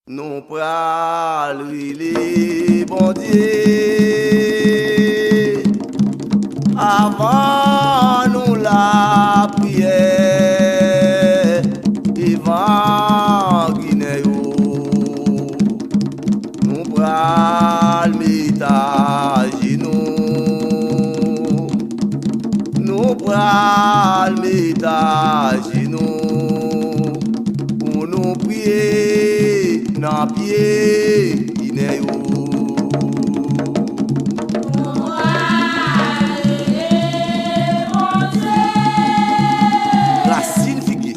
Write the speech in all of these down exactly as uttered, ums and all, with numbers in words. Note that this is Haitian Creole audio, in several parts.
Nou pral rele Bondye avan nou lapriyè devan Ginen yo. Nou pral met ajenou. Nou pral met ajenou pou nou priye nan pye Ginen yo. Rasin figi.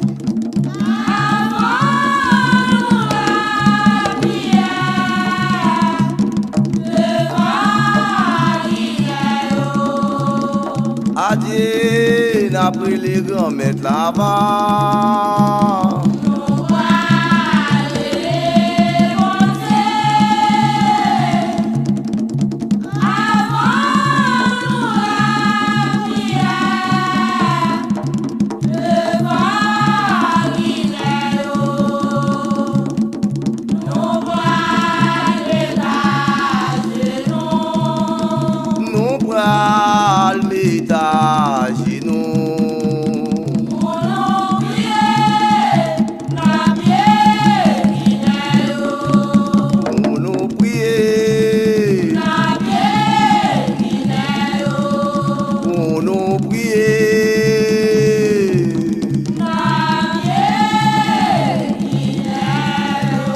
Adye, n ap rele Granmèt la avan. Nou pral met ajenou. Pou nou priye nan pye Ginen yo. Pou nou priye nan pye Ginen yo. Pou nou priye nan pye Ginen yo.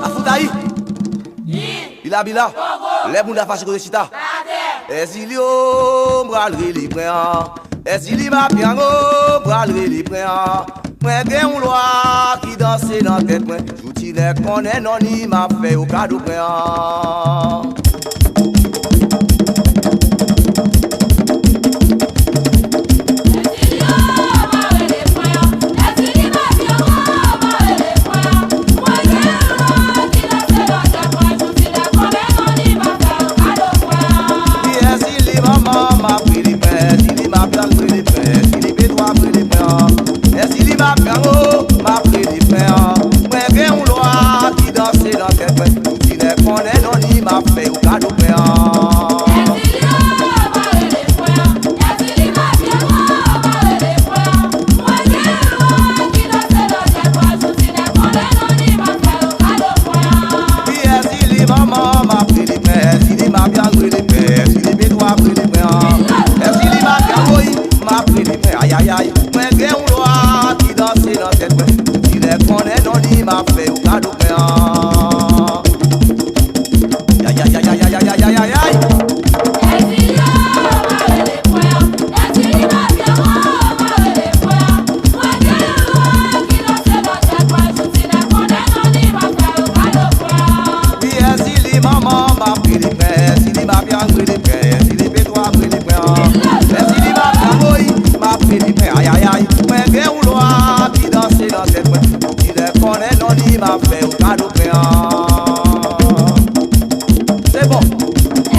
Afoutayi! Bila, bila. Lè moun la fache kote chita. Èzili o, m pral rele pwen an. Èzili mapyango, m pral rele pwen an. Mwen gen yon lwa ki danse nan tèt mwen. Jouti nèg konnen non li, m ap fè yo kado pwen an. Èzili manman, m ap rele pwen, Èzili mapyango, m ap rele pwen, Èzili petwa, m ap rele pwen an. Èzili mapyango, m ap rele pwen an. Mwen gen yon lwa ki danse nan tèt mwen. Ti nèg konnen non li, m ap fè yo kado pwen an. Wi, Èzili manman, m ap rele pwen, Èzili mapyango, rele pwen, Èzili petwa, rele pwen an. Èzili mapyango, wi, m ap rele pwen, ayayay. Mwen gen yon lwa ki danse nan tèt mwen. Ti nèg konnen non li, m ap fè yo kado pwen an. Ayayayayayayayayay. Wi, Èzili manman, m ap rele pwen, Èzili mapyango, rele pwen, Èzili petwa, rele pwen an. Èzili mapyango, wi, m ap rele pwen, ayayay. Mwen gen yon lwa ki danse nan tèt mwen. Ti nèg konnen non li, m ap fè yo kado pwen an. Se bon. Ti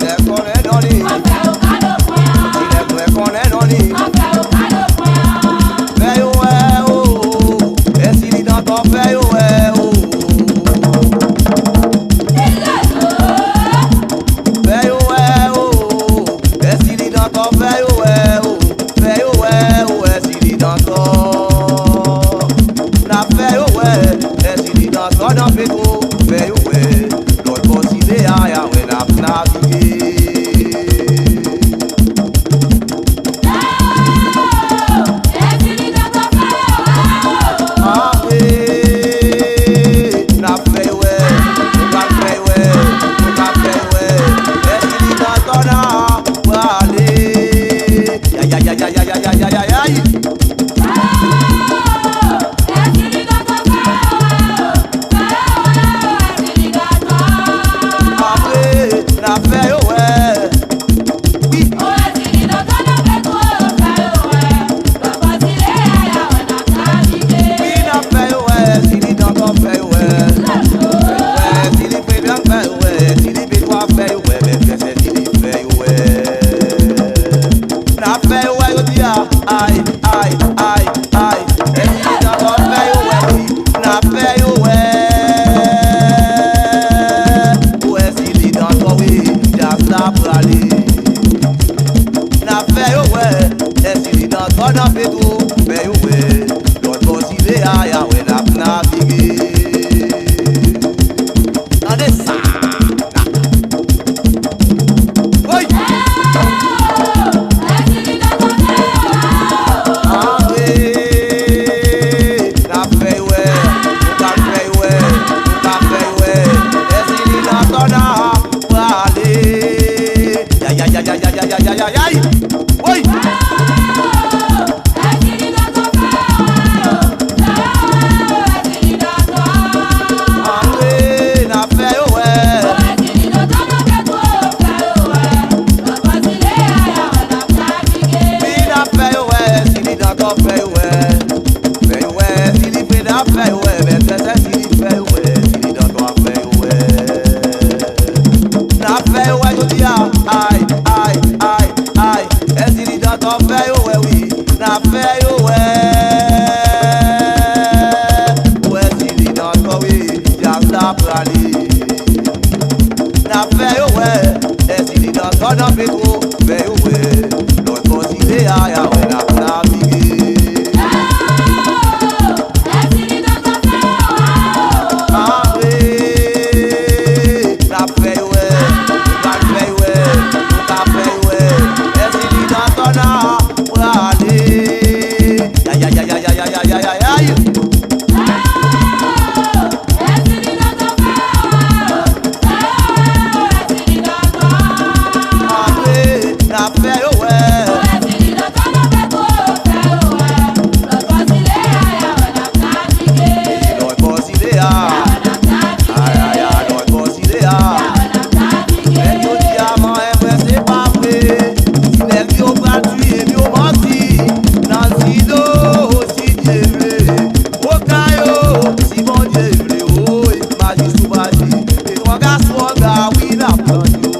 nèg konnen non li. Ti nèg mwen konnen non li. Fè yo wè o. Èzili nan tò, fè yo wè o. Prale. N ap fè yo wè, Èzili nan zòn an Petwo, fè yo wè. Lòt bò zile a, y a wè n ap navige. Tande sa. Woy! Antre. N ap fè yo wè, nou pral fè yo wè, nou pral fè yo wè. Èzili nan zòn nan prale. Yay, yay, yay, yay. Woy! Antre, n ap fè yo wè. Wi, n ap fè yo wè, si li dakò fè yo wè. Fè yo wè, si li vre n ap fè yo wè, mèt Sèsèl si li fè yo wè, si li dakò fè yo wè. N ap fè yo wè jodi a, ay, ay, ay, ay. Èzili dakò fè yo wè wi, n ap fè yo wè. Wè si li dakò wi, djaz la prale. N ap fè yo wè, Èzili dakò nan Petwo, fè yo wè. Lòt bò zile a, y a wè n ap navige. Antre, n ap fè yo wè, nou pral fè yo wè, nou ka fè yo wè. Èzili nan zòn nan prale. Yay, yay, yay. Antre, n ap fè yo wè. Lòt bò zile a. Ay, ay, ay, lòt bò zile a. Mèt yo di a man, e mwen se pa vre. Ti nèg yo pral tiye m, yo manti. Nan Sido, si Dye vle. Okayo, si Bondye vle, woy, maji sou maji. E twa gason anga, wi, n ap tann yo.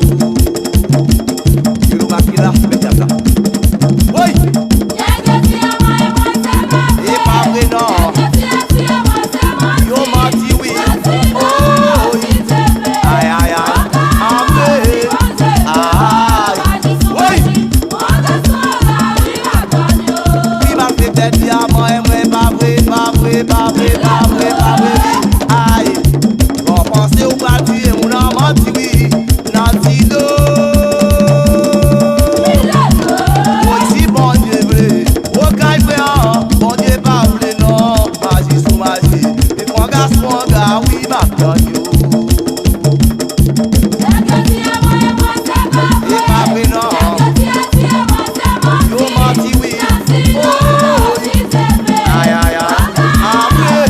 Yo nou make la, mèt djaz la. Woy! E pa vre non. Yo manti wi. Woy! Ay, ay, ay. Antre. Ay. Woy! Pi mal fè tèt li a man, e mwen pa vre, pa vre, pa vre, pa vre, pa vre. Ay. Bon, panse ou pral tiye moun an manti wi. Nan Sido. Woy, si Bondye vle, okay frè an, Bondye pa vle non, maji sou maji. E twa gason anga, wi, m ap tann yo. E pa vre non. Yo manti wi. Woy. Ay, ay, ay. Antre.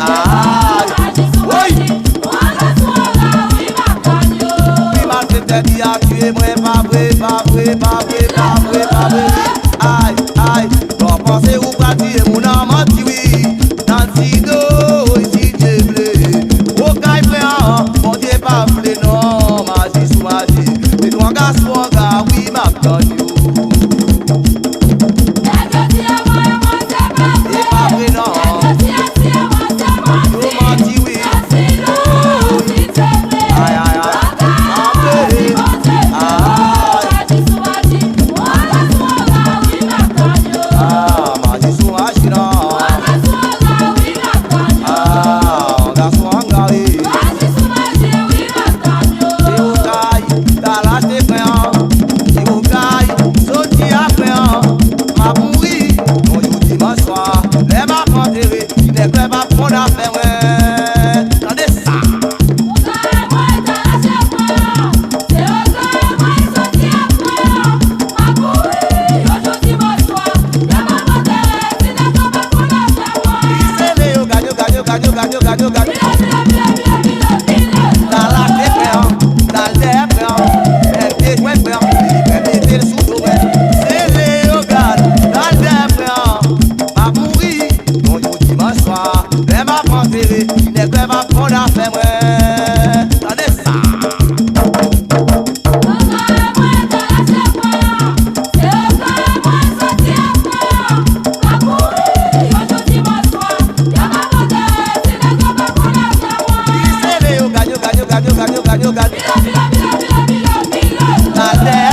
Ay. Woy. Pi mal fè tèt li a tiye mwen, pa vre, pa vre, pa vre, pa vre, pa vre. Ay, ay. Bon, panse ou pral tiye moun an manti wi. Nan Sido, si Dye vle. Okay frè an, Bondye pa vle non, maji sou maji. E twa gason anga, wi, m ap tann yo. E pa vre non. Yo manti wi. Ay, ay, ay. Antre. Ay. Ah, maji sou maji non. Ah, gason anga wi. Se okay, t al achte frè an. Se okay, soti a frè an. M ap mouri yon jou dimanch swa. Lè m ap antere, ti nèg lè m ap konn afè mwen. Tande sa. Li sele yo gad, yo gad, yo gad, yo gad, yo gad, yo gad. T al achte frè an, t al dèyè frè an. Lè l te jwenn frè an, li fè mete l sou do mwen. Sele yo gad, t al dèyè frè an. M ap mouri yon jou dimanch swa. Lè m ap antere, ti nèg lè m ap konn afè mwen. Tande sa. Li sele yo gad, yo gad, yo gad, yo gad, yo gad, yo gad. Atè,